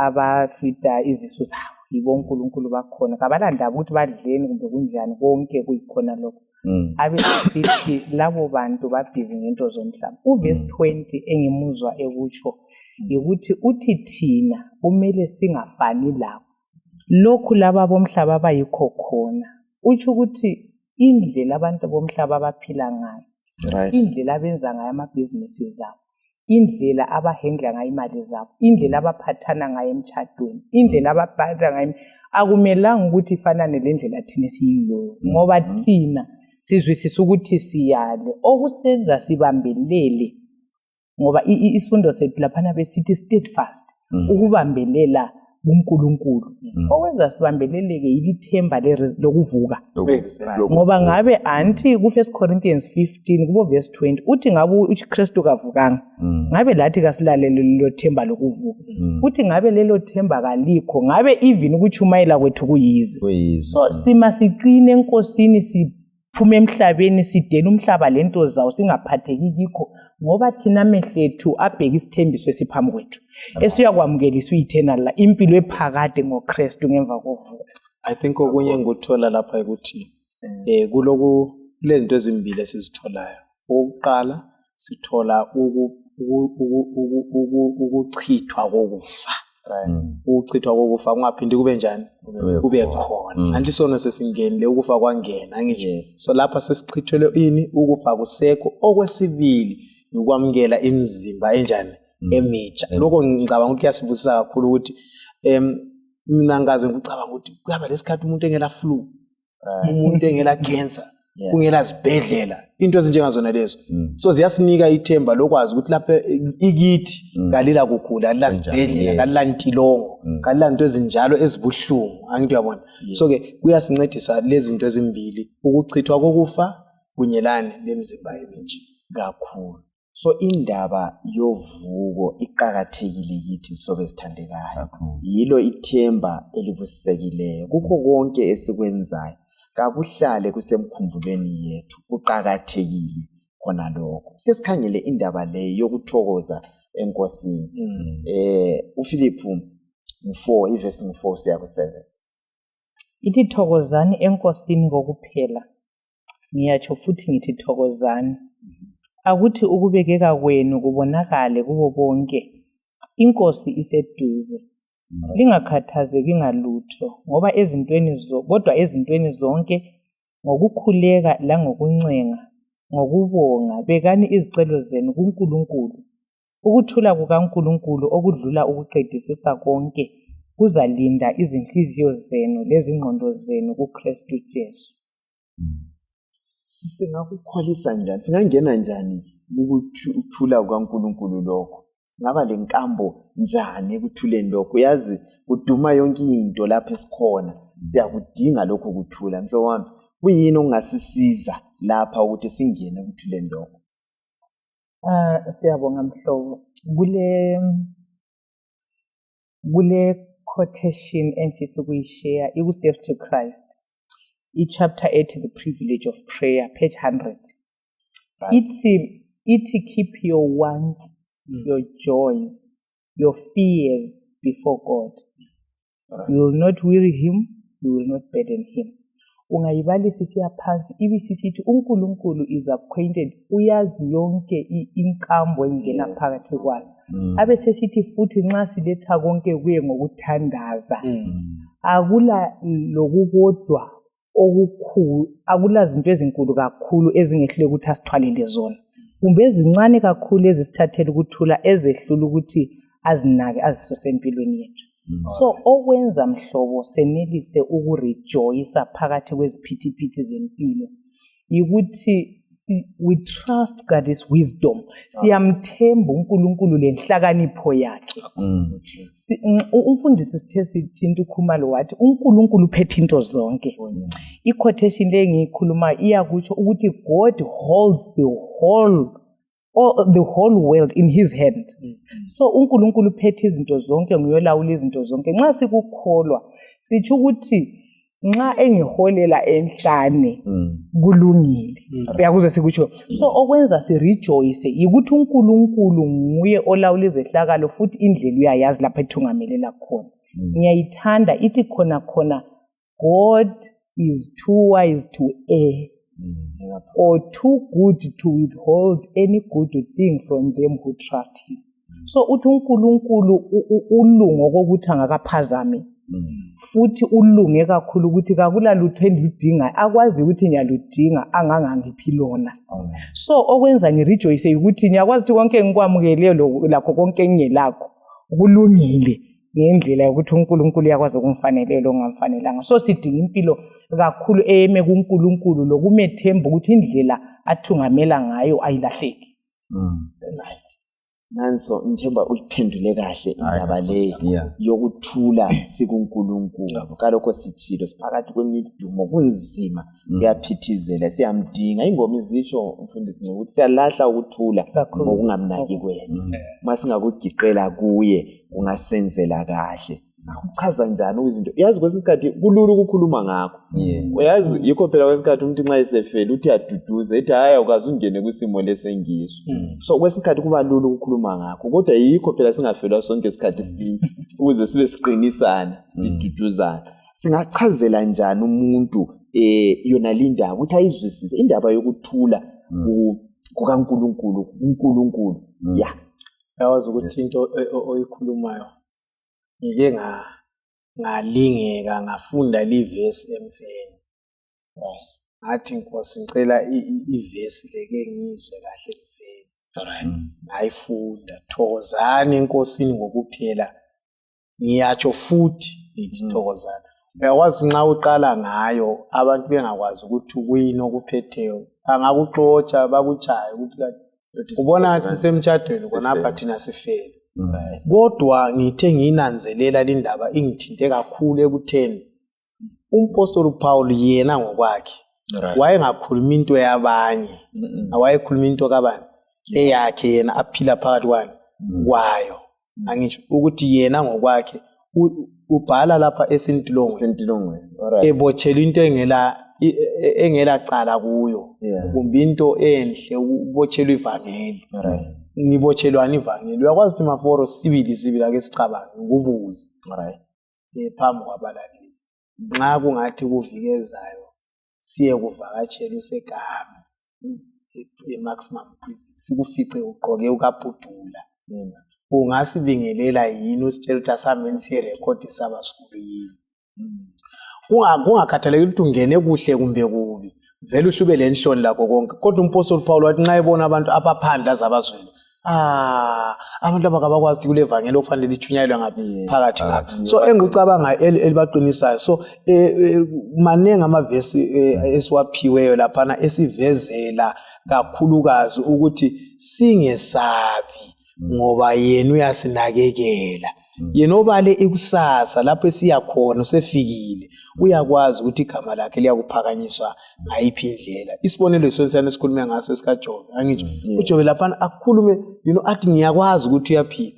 Speaker 3: abafida izisu zabo yibo uNkulunkulu bakhona kabalandaba ukuthi badleni kumbe kunjani konke kuyikhona lokho abesithi labo bantu babhizi ngento zomhlaba. Uverse 20 engimuzwa ekutsho ukuthi uthi thina kumele singafani labo lokhu laba bomhlaba abayikho khona. Utsho ukuthi indlela abantu bomhlaba abaphila ngayo, indlela abenza ngayo amabhizinisi zabo, indlela abahendla ngayo imali zabo, indlela abaphathana ngayo emtshadweni, indlela abaphatha ngayo akumelanga ukuthi ifanane lendlela thina siyiyo ngoba thina sizwisisa ukuthi siyale okusenza sibambelele ngoba isifundo sethu laphana besithi steadfast ukubambelela uNkulunkulu okwenza sibambeleleke yilithemba lokuvuka ngoba ngabe anti ku 1 Corinthians 15 kubo verse 20 uthi ngabe uKristu kavukanga ngabe lathi kasilalele lelo themba lokuvuka futhi ngabe lelo themba kalikho ngabe even ukuchumayela kwethu kuyize. So simasiqine enkosini siphume emhlabeni sidela umhlaba lento zawo singaphatheki kikho ngoba thina amehlethu abheka isithembiso esiphambi kwethu esiyakwamukeliswa eternal impilo ephakade ngoKristu ngemva kokuvuka.
Speaker 4: I think okunye ngikuthola lapha ukuthi kuloku lezinto ezimbili esizitholayo. Oqala sithola ukuchithwa kokufa. Ukuchithwa kokufa kungaphindi kube njani kube khona anti sona sesingenile ukufa kwangena angitsho. So lapha sesichithelwe ini ukufa kusekho. Okwesibili ukwamukela imizimba enjani emitsha. Lokho ngicabanga ukuthi kuyasibusisa kakhulu ukuthi mina ngaze ngicabanga ukuthi kuyaba lesikhathi umuntu engela flu, umuntu engela cancer, kungela sibhedlela, into ezinjengazona lezo. So ziyasinika ithemba lokwazi ukuthi lapha ikithi kalila kugula, kalila sibhedlela, kalila ntilongo, kalila into ezinjalo ezibuhlungu angithi uyabona. So ke kuyasincedisa lezi zinto ezimbili ukuchithwa kokufa kunyelane lemizimba emitsha
Speaker 1: kakhulu. So indaba yovuko iqhakathekile yithi isihlobo esithandekayo. Yilo ithemba elibusisekileyo kukho konke esikwenzayo. Kabuhlale kusemkhumbulweni yethu kuqhakathekile khona lokho. Sike sikhangele indaba le yokuthokoza enkosini. uFiliphu 4 iverse 4 siya ku7.
Speaker 3: Ithi thokozani enkosini ngokuphela. Ngiyatsho futhi ngithi thokozani. Akuthi ukubekeka kwenu kubonakale kubo bonke. Inkosi iseduze. Lingakhathazeki ngalutho ngoba kodwa ezintweni zonke ngokukhuleka la ngokuncenga ngokubonga bekani izicelo zenu kuNkulunkulu. Ukuthula kukaNkulunkulu okudlula ukuqedisisa konke kuzalinda izinhliziyo zenu lezingqondo zenu kuKristu Jesu.
Speaker 1: Singakukholisa njani? Singangena njani ukuthula kukaNkulunkulu lokho? Singaba lenkambo njani ekuthuleni lokho? Yazi uduma yonke into lapha esikhona. Siyakudinga lokho kuthula. Mhlobo wami, kuyini ongasisiza lapha ukuthi singene ekuthuleni lokho?
Speaker 3: Siyabonga mhlobo. Kule quotation emfisa ukuyishare iku-Steps to Christ. Chapter 8 the privilege of prayer page 100. Ithi keep your wants, your joys, your fears before God. You will not weary him, you will not burden him. Ungayibalisa siyaphansi ibisisithi uNkulunkulu is acquainted, uyazi yonke inkambo engena phakathi kwayo. Abe sesithi futhi nxa siletha konke kuye ngokuthandaza. Akula lokukodwa okukhulu, akula zinto ezinkulu kakhulu ezingehlule ukuthi asithwalele zona. Kumbe ezincane kakhulu ezisithathela ukuthula ezehlula ukuthi azinake azisuse empilweni yethu. So okwenza mhlobo senelise ukurejoyisa phakathi kweziphithiphithi zempilo ukuthi we trust God's wisdom. Siyamthemba uNkulunkulu lenhlakanipho yakhe. Umfundisi sithe sithinta uKhumalo wathi uNkulunkulu uphethe into zonke. I-quotation le ngiyikhuluma iyakutsho ukuthi God holds the whole world in his hand. So uNkulunkulu uphethe izinto zonke, nguyolawula izinto zonke. Nxa sikukholwa sitsho ukuthi nxa engiholela enhlane kulungile. Uyakuzwa sikutsho. So okwenza sirejoice yikuthi uNkulunkulu nguye olawula izehlakalo futhi indlela uyayazi lapha ethungamelela khona. Ngiyayithanda ithi khona God is too wise to err or too good to withhold any good thing from them who trust him. So uthi uNkulunkulu ulungu okokuthi angakaphazami futhi ulunge kakhulu ukuthi kakula lutho endiludinga akwazi ukuthi ngiyaludinga angangangiphi lona. So okwenza ngirejoice ukuthi ngiyakwazi ukuthi konke engikwamukele lakho konke engingelakho kulungile ngendlela yokuthi uNkulunkulu yakwazi ukungifanelela ongamfanelanga. So sidinga impilo kakhulu eme kuNkulunkulu lokumethemba ukuthi indlela athungamela ngayo ayilahleki.
Speaker 1: Right. Nanso ngithemba uyiphendule kahle indaba le yokuthula sikuNkulunkulu. Kalokho sithilo siphakathi kwemidumo kunzima kuyaphithizela siyamdinga ingoma izitsho umfundisi ngokuthi siyalahla ukuthula ngokungamnaki kwena. Masingakugiqela kuye ungasenzela kahle. Uchaza njani izinto? Yazi kwesikhathi kulula ukukhuluma ngakho. Uyazi yikho phela kwesikhathi umuntu nxa esefela uthi aduduze ethi hayi ukaze ungene kwisimo lesengiso. So kwesikhathi kuba lula ukukhuluma ngakho kodwa yikho phela singafelwa sonke isikhathi sinye ukuze sibe siqinisana siduduzana. Singachazela njani umuntu yona lindaba ukuthi ayizwisise indaba yokuthula kukaNkulunkulu uNkulunkulu.
Speaker 4: Yazi ukuthi into oyikhulumayo ngike ngalingeka ngafunda livesi emfeni. Ngathi Nkosi ngicela ivesi leke ngizwe kahle emfeni. Ngayifunda thokozani enkosini ngokuphela ngiyatsho futhi ngithi thokozani. Uyakwazi nxa uqala ngayo abantu bengakwazi ukuthi ukuyini okuphetheyo angakuxotsha bakuchaye ukuthi ubona ngathi semtshadweni khonapha thina sifele. Kodwa ngithe nginanzelela lindaba ingithinte kakhulu ekutheni umpostoli Paul yena ngokwakhe wayengakhuluma into yabanye awayekhuluma into kabani eyakhe yena aphila phakathi kwayo. Angitsho ukuthi yena ngokwakhe ubhala lapha esintilongweni ebotshelwe into engela cala kuyo kumbe into enhle ubotshelwe ivangeli. Ngibotshelwana ivangeli. Uyakwazi ukuthi maforo sibili ake sicabange ukubuza phambi kwabalaleli nxa kungathi kuvikezayo siye kuvakatshela uSegama eMaximum Prison sikufice ugqoke ukabhudula ungasibingelela yini usitshela ukuthi asameni siye record saba school yini kungakhathaleki ukuthi ungene kuhle kumbe kubi vele uhlube lenhloni lakho konke. Kodwa umpostoli Paul wathi nxa ebona abantu abaphandle azabazwela abantu abakwazi ukuthi kule vangeli okufanele lithunyelwe ngaphi phakathi ngaphi. So engikucabanga elibaqinisayo. So manenge amavesi esiwaphiweyo laphana esivezela kakhulukazi ukuthi singesabi ngoba yena uyasinakekela. Yena obale ikusasa lapho esiya khona usefikile uyakwazi ukuthi igama lakhe liyakuphakanyiswa ngayiphi indlela. Isibonelo esonsana esikhulume ngaso esikaJobe angitsho uJobe laphana akukhulume athi ngiyakwazi ukuthi uyaphila.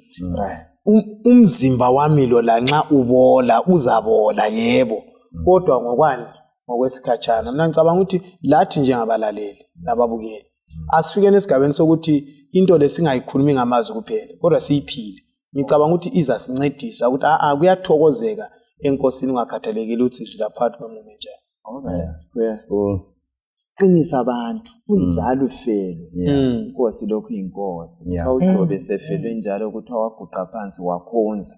Speaker 4: Umzimba wami lo la nxa ubola uzabola yebo kodwa ngokwani ngokwesikhatshana. Mina ngicabanga ukuthi lathi njengabalaleli lababukeli asifike nesigabeni sokuthi into lesingayikhulumi ngamazwi kuphela kodwa siyiphile. Ngicabanga ukuthi izasincedisa ukuthi kuyathokozeka enkosini ungakhathalekile ukuthi sidlula phakathi kwemume njani.
Speaker 1: Qinisa abantu kunjalo ufelo Inkosi lokhu inkosi awuJobe sefelwe njalo ukuthi waguqa phansi wakhonza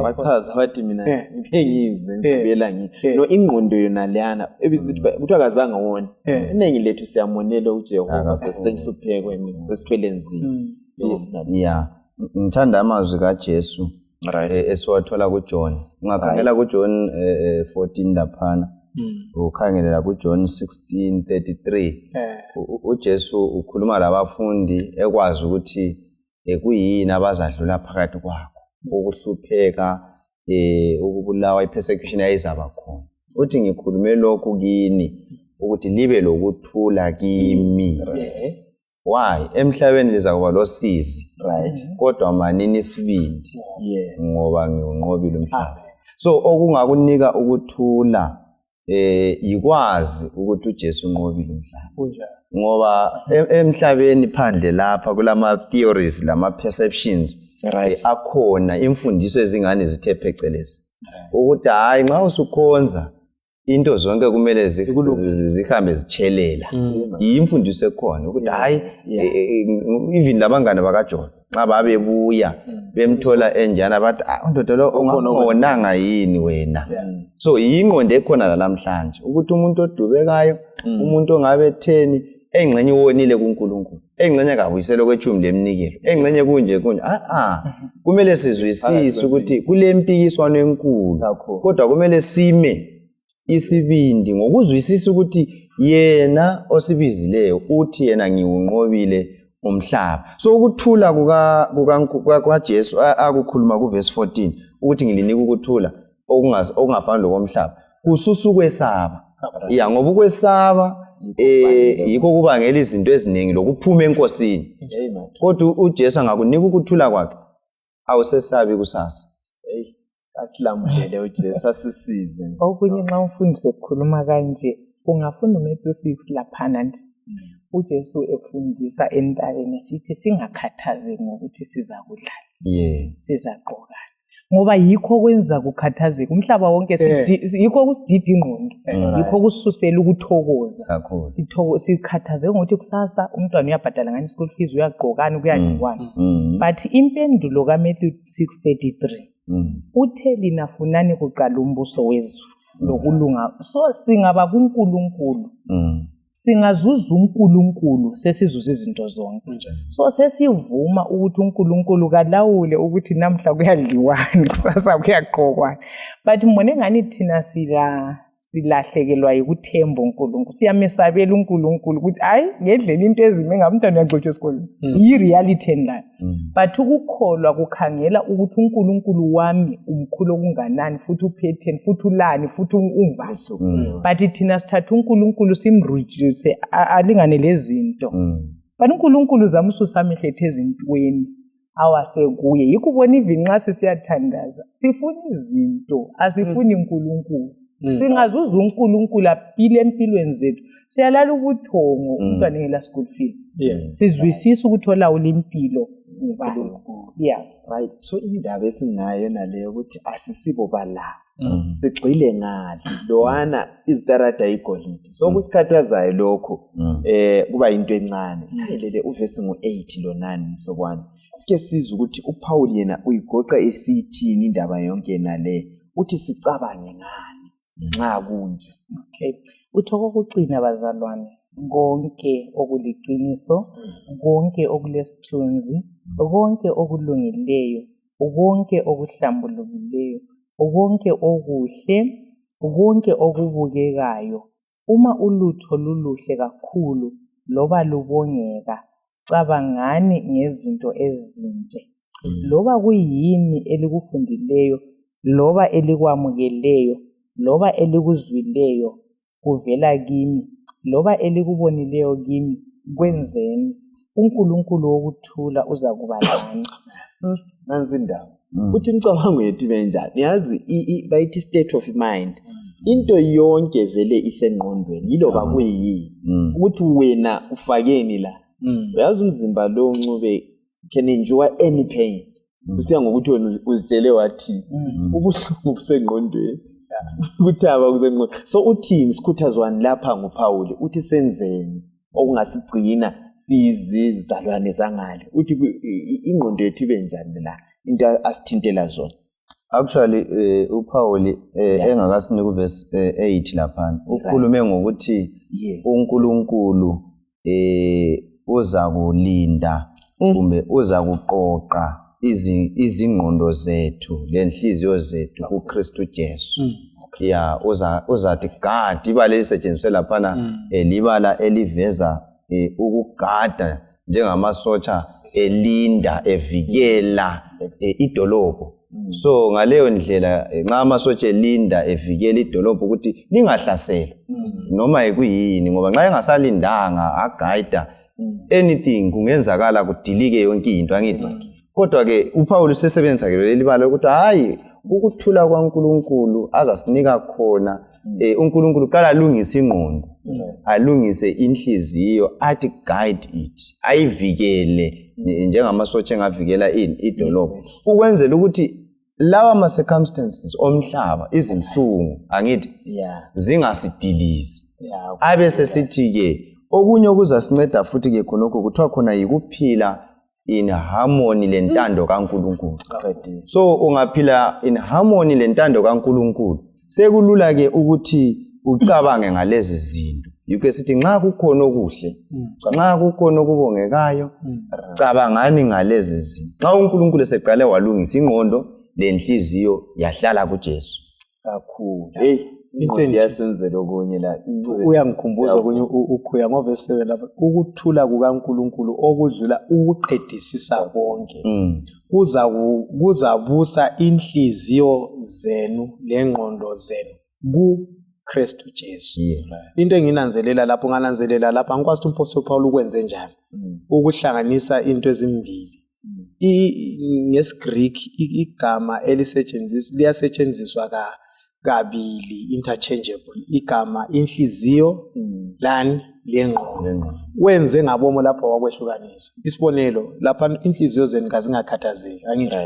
Speaker 1: wachaza wathi mina ngipengize ngibela ngithi no ingqondo yona leyana ebisithi ukuthi akazange wona iningi lethu siyamonela uJehova sesenhlupheko sesithwele nzima.
Speaker 2: Ngithanda amazwi kaJesu esiwathola kuJohn. Ungakhangela kuJohn 14 laphana ukhangelela kuJohn 16:33 uJesu ukhuluma labafundi ekwazi ukuthi kuyini abazadlula phakathi kwakho ukuhlupheka ukubulawa ipersecution ayizaba khona. Uthi ngikhulume lokhu kini ukuthi libe lokuthula kimi. Why? Emhlabeni lizakuba losizi kodwa manini isibindi ngoba ngiunqobile umhlaba. So okungakunika ukuthula yikwazi ukuthi uJesu unqobile umhlaba. Ngoba emhlabeni phandle lapha kulama theories lama perceptions akhona imfundiso ezingane zithe phecelezi ukuthi hayi nxa usukhonza into zonke kumele zihambe zichelela. Imfundiso ekhona ukuthi hayi even labangane bakaJohn nxa babebuya bemthola enjana bathi undoda lo ungonanga yini wena. So ingqondo ekhona namhlanje ukuthi umuntu odubekayo umuntu ongabe 10 engcenye wonile kuNkulunkulu engcenye kabuyisele kwethumi lemnikelo engcenye kunje kumele sizwisise ukuthi kule mpikiswano enkulu kodwa kumele sime isibindi ngokuzwisisa ukuthi yena osibizileyo uthi yena ngiwunqobile umhlaba. So ukuthula kukaJesu akukhuluma kuverse 14 ukuthi ngilinika ukuthula okungafani lokomhlaba kususa ukwesaba. Ngoba ukwesaba yikho kubangela izinto eziningi lokuphuma enkosini. Kodwa uJesu angakunika ukuthula kwakhe awusesabi kusasa.
Speaker 1: Asilamulele uJesu asisize.
Speaker 3: Okunye nxa umfundisi ekhuluma kanje ungafunda uMatthew 6 laphana nje uJesu efundisa entabeni sithi singakhathazeki ngokuthi sizakudlala sizaqoka ngoba yikho kwenza kukhathazeka umhlaba wonke yikho kusidida ingqondo yikho kususela ukuthokoza sikhathazeka ngokuthi kusasa umntwana uyabhadala ngani school fees uyaqokana kuyadliwana. But impendulo kaMatthew 6:33 uthe lina funani kuqala umbuso wezulu lokulunga. So singaba kuNkulunkulu singazuza uNkulunkulu sesizuza izinto zonke. So sesivuma ukuthi uNkulunkulu kalawule ukuthi namhla kuyadliwana kusasa kuyaqokwana. But mbone ngani thina silahlekelwa yikuthemba uNkulunkulu siyamesabela uNkulunkulu ukuthi hayi ngedlela into ezime ngamntwana uyagcotshwa esikoleni yi-reality endala. But ukukholwa kukhangela ukuthi uNkulunkulu wami umkhulu okunganani futhi uphetheni futhi ulani futhi ungubani. But thina sithatha uNkulunkulu simrujuse alingane lezinto. But uNkulunkulu zamususa amehlo ethu ezintweni awasekuye. Yikho ubona ivinqa sisiyathandaza sifuna izinto asifuni uNkulunkulu. Singazuza uNkulunkulu aphile empilweni zethu siyalala ubuthongo umntwana ngela school fees. Sizwisisa ukuthi olawula impilo ngubani.
Speaker 1: Right. So indaba esingayo naleyo ukuthi asisibo bala sigxile ngale lowana izitarada igolide. So kusikhathazayo lokho kuba into encane. Sikhalele uverse ngo8 lo9 mhlobani. Sike sizwe ukuthi uPaul yena uyigoqa esithini indaba yonke nale uthi sicabange ngani nxa kunje.
Speaker 3: Uthoko kucina bazalwane konke okuliqiniso konke okulesithunzi konke okulungileyo konke okuhlambulukileyo konke okuhle konke okubukekayo uma ulutho luluhle kakhulu loba lubongeka cabangani ngezinto ezinje. Loba kuyini elikufundileyo loba elikwamukeleyo loba elikuzwileyo kuvela kimi loba elikubonileyo kimi kwenzeni uNkulunkulu wokuthula uza kuba lani.
Speaker 1: Nansi indaba uthi imicabango yethu benjani yazi bayithi state of mind into yonke vele isengqondweni yiloba kuyini ukuthi wena ufakeni la uyazi umzimba lo uncube can enjoy any pain usiya ngokuthi wena uzitshele wathi ubuhlungu busengqondweni kuthaba kuzenqondo. So uthini sikhuthazwani lapha nguPaul uthi senzeni okungasigcina sizizalwane zangale uthi ingqondo yethu ibe njani la into asithintela zona.
Speaker 2: Actually uPaul engakasinika uverse 8 lapha ukhulume ngokuthi uNkulunkulu uza kulinda kumbe uza kuqoqa izingqondo zethu lenhliziyo zethu kuKristu Jesu. Uzathi God ibala elisetshenziswe lapha libala eliveza ukugada njengamasotsha elinda evikela idolobho. So ngaleyo ndlela nxa amasotsha elinda evikela idolobho ukuthi lingahlaselwa noma ekuyini ngoba nxa engasalindanga aguide anything kungenzakala kudilike yonke into angithi. Kodwa ke uPaul usesebenzisa ke leli bala ukuthi hayi ukuthula kwaNkulunkulu azasinika khona uNkulunkulu qala alungise ingqondo, alungise inhliziyo, athi guide it, ayivikele njengamasotsha engavikela idolobha, ukwenzela ukuthi lawa ama circumstances omhlaba, izinhlungu angithi zingasidilizi. Abe sesithi ke okunye okuzasinceda futhi ke khonokho kuthiwa khona yikuphila in harmony lentando kaNkulunkulu. So ungaphila in harmony lentando kaNkulunkulu, sekulula ke ukuthi ucabange ngalezi zinto. Yuke sithi nxa kukhona okuhle, nxa kukhona okubongekayo, cabangani ngalezi zinto. Nxa uNkulunkulu eseqale walungisa ingqondo lenhliziyo yahlala kuJesu.
Speaker 1: Kakhulu. Hey, into endiyasenzela okunye la.
Speaker 4: Uyangikhumbuza okunye ukhuya ngoverse 7 lapha, ukuthula kukaNkulunkulu okudlula ukuqedisisa konke. Kuzabusa inhliziyo zenu lengqondo zenu kuKristu Jesu. Into enginanzelela lapho ngikwazi ukuthi uMpostoli Paul ukwenze njani ukuhlanganisa into ezimbili. NgesiGreek igama liyasetshenziswa kabili, interchangeable, igama inhliziyo lani lengqondo. Wenze ngabomo lapho wakwehlukanisa. Isibonelo, lapha inhliziyo zenu kazingakhathazeki, angithi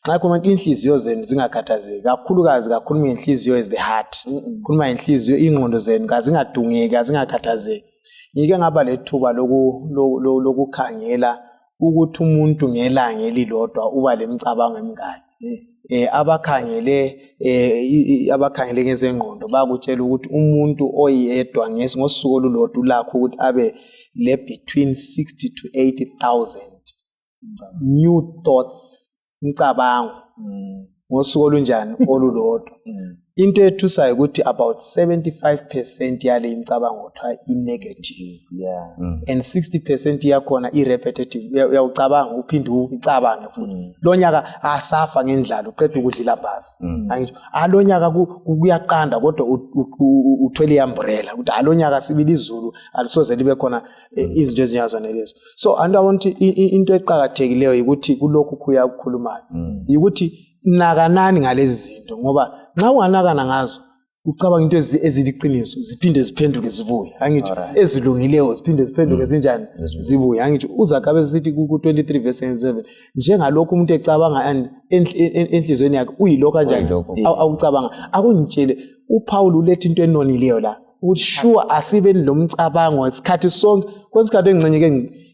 Speaker 4: nxa khona inhliziyo zenu zingakhathazeki, kakhulukazi kakhuluma ngenhliziyo is the heart, khuluma ngenhliziyo, ingqondo zenu kazingadungeki, kazingakhathazeki. Ngike ngaba lethuba lokukhangela ukuthi umuntu ngelanga elilodwa uba lemicabango emingaki. Abakhangele ngezengqondo bakutshela ukuthi umuntu oyedwa ngosuku olulodwa ulakho ukuthi abe le between 60 to 80,000 new thoughts, imicabango ngosuku olunjani olulodwa. Into ethusayo ukuthi about 75% yale imicabango kuthiwa i-negative, and 60% yakhona i-repetitive, uyawucabanga uphinde ucabange futhi. Lo nyaka asafa ngendlala uqeda ukudlila bhasi, angisho lo nyaka kuyaqanda kodwa uthwele i-umbrella ukuthi lo nyaka sibili izulu alisoze libe khona izinto ezinyazana lezo. So and I want into eqhakathekileyo ukuthi kulokhu kuyakhulumayo ukuthi nakanani ngalezi zinto, ngoba nxa unganakana ngazo ucabanga into eziliqiniso ziphinde ziphenduke zibuye, angithi ezilungileyo ziphinde ziphenduke zinjani zibuye, angithi uZakabe sithi ku 23 verse 7 njengalokho umuntu ecabanga enhlizweni yakhe uyilokho kanjani awucabanga. Akungitshele uPaul uletha into enonileyo la ukuthi sure asibe lomcabango isikhathi sonke, kwesikhathi engcenyeke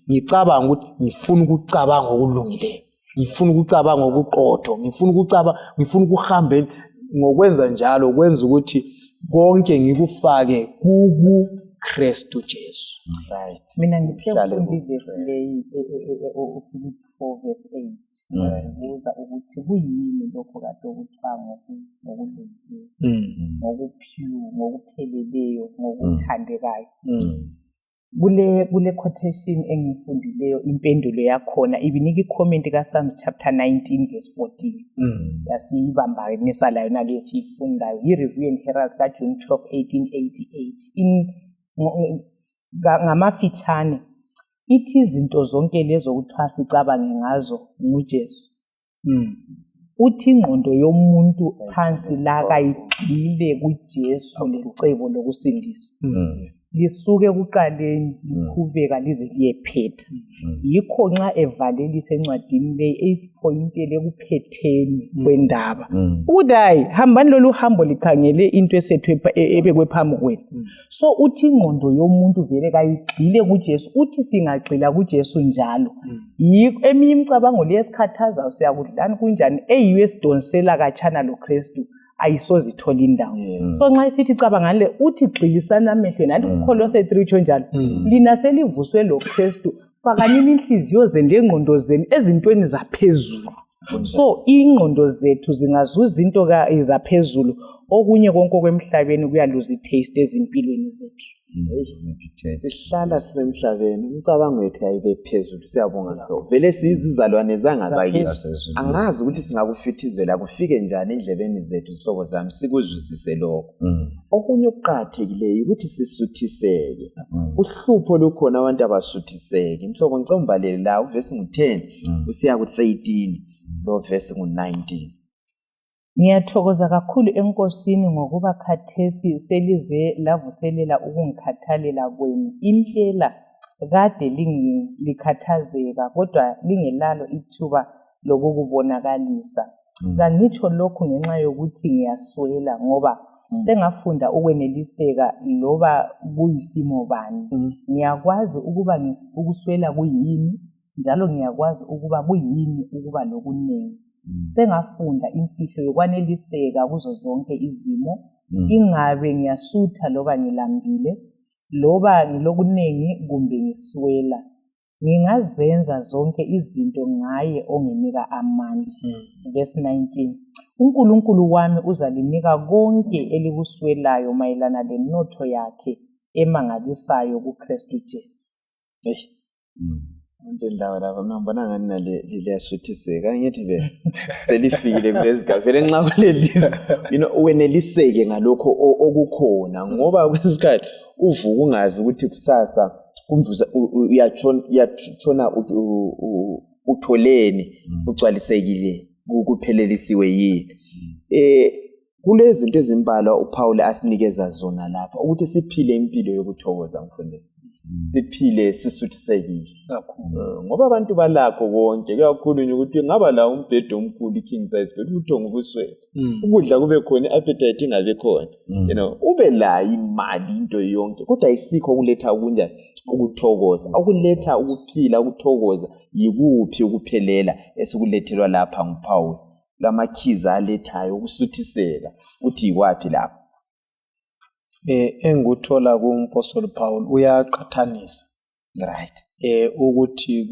Speaker 4: ngicabanga ukuthi ngifuna ukucabanga okulungileyo, ngifuna ukucabanga ngokuqotho, ngifuna ukuhamba. Ngokwenza njalo kwenza ukuthi konke ngikufake kuKristu Jesu.
Speaker 1: Right.
Speaker 3: Mina ngithekile verse leyi uFilipi 4 verse 8 ubuza ukuthi kuyini lokho kade okuthiwa ngokulungileyo, ngokuphiwe, ngokupheleleyo, ngokuthandekayo. Kule quotation engifundileyo impendulo yakhona ibinika icomment kaPsalms chapter 19 verse 14. Yasibambanisa layo naleyo siyifundayo i-Review and Herald kaJune 12, 1888. Ngamafitshane ithi izinto zonke lezo kuthiwa sicabange ngazo nguJesu. Uthi ingqondo yomuntu phansi la kayigxile kuJesu lecebo lokusindiswa. Lisuke kuqaleni liqhubeka lize liyephetha. Yikho nxa evalelisa encwadini leyi esipointele ekuphetheni kwendaba ukuthi hayi hambani lolu hambo likhangele into esethu ebekwe phambi kwenu. So uthi ingqondo yomuntu vele kayigxile kuJesu, uthi singagxila kuJesu njalo yikho eminye imicabango leyesikhathazayo siyakudlani kunjani eyiyo esidonsela katshana loKristu ayisoze ithola indawo. So nxa isithi cabanga ngale uthi gxilisana amehlo nathi kuKolose 3 njalo lina selivuswe loKristu fakanini inhliziyo zenu lengqondo zenu ezintweni zaphezulu. So ingqondo zethu zingazuza into zaphezulu, okunye konke kwemhlabeni kuyaluza taste ezimpilweni zethu.
Speaker 1: Sihlala sisemhlabeni umcabango wethu ayibe phezulu, siyabonga Mhlobo. Vele sizizalwane zangabakini, angazi ukuthi singakufithizela kufike njani endlebeni zethu zihlobo zami sikuzwisise lokho. Okunye okuqhathekileyo ukuthi sisuthiseke. Uhlupho lukhona abantu abasuthiseke. Mhlobo ngicela umbalele la uverse 10 usiya ku 13 lo verse 19.
Speaker 3: Ngiyathokoza kakhulu enkosini ngokuba khathesi selize lavuselela ukungikhathalela kwenu. Impela kade likhathazeka kodwa lingelalo ithuba lokukubonakalisa. Kangitsho lokhu ngenxa yokuthi ngiyaswela ngoba sengafunda ukweneliseka loba kuyisimo bani. Ngiyakwazi ukuba ukuswela kuyini njalo ngiyakwazi ukuba kuyini ukuba lokunengi. Sengafunda imfihlo yokwaneliseka kuzo zonke izimo, ingabe ngiyasutha loba ngilambile, loba ngilokunengi kumbe ngiswela. Ngingazenza zonke izinto ngaye onginika amandla. Verse 19. uNkulunkulu wami uzalinika konke elikuswelayo mayelana lenotho yakhe emangalisayo kuKristu Jesu.
Speaker 1: Ndelawa lapha ngibona ngani nale liyasuthiseka ngithi selifikile kulezigavele nxa kulelizwe uweneliseke ngalokho okukhona ngoba kwesikhathi uvuka ungazi ukuthi kusasa kumvuza uyatshona utholeni ugcwalisekile kuphelelisiwe yini. Kulezi zinto ezimbalwa uPaul asinikeza zona lapha ukuthi siphile impilo yokuthokoza mfundisi. Siphile sisuthisekile ngoba abantu balakho konke kuyakhulunywa ukuthi ngaba la umbhedo omkhulu king size bed ubuthongo ubuswele ukudla kube khona appetite ingabe khona ube la imali into yonke kodwa ayisikho ukuletha okunjani ukuthokoza okuletha ukuphila ukuthokoza yikuphi ukuphelela esikulethelwa lapha nguPaul lamakhiza alethayo ukusuthiseka uthi yikwaphi lapha.
Speaker 4: Enguthola kuMpostoli Paul uyaqhathanisa ukuthi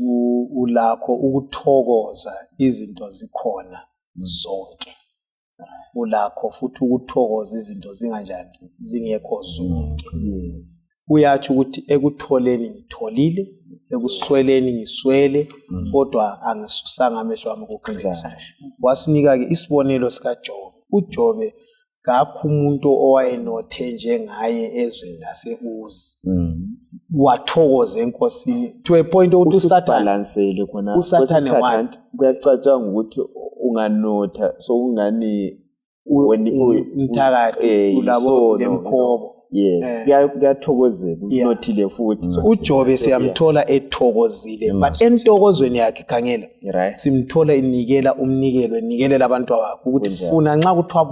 Speaker 4: ulakho ukuthokoza izinto zikhona zonke, ulakho futhi ukuthokoza izinto zinganjani zingekho zonke. Uyathi ukuthi ekutholeni ngitholile, ekusweleni ngiswele, kodwa angisusanga amehlo ami kuKristu. Wasinika ke isibonelo sikaJobe. uJobe kakho umuntu owayenothe njengaye ezweni lase-Uzi. Wathokoza enkosini to a point ukuthi
Speaker 1: uSathane khona
Speaker 4: uSathane wathi
Speaker 1: kuyacatshanga ukuthi unganotha so ungani
Speaker 4: umthakathi ulabo lemkhobo.
Speaker 1: Kuyathokozela unothile futhi.
Speaker 4: uJobe siyamthola ethokozile but entokozweni yakhe khangela simthola inikela umnikelo enikelela abantu bakhe ukuthi funa nxa kuthiwa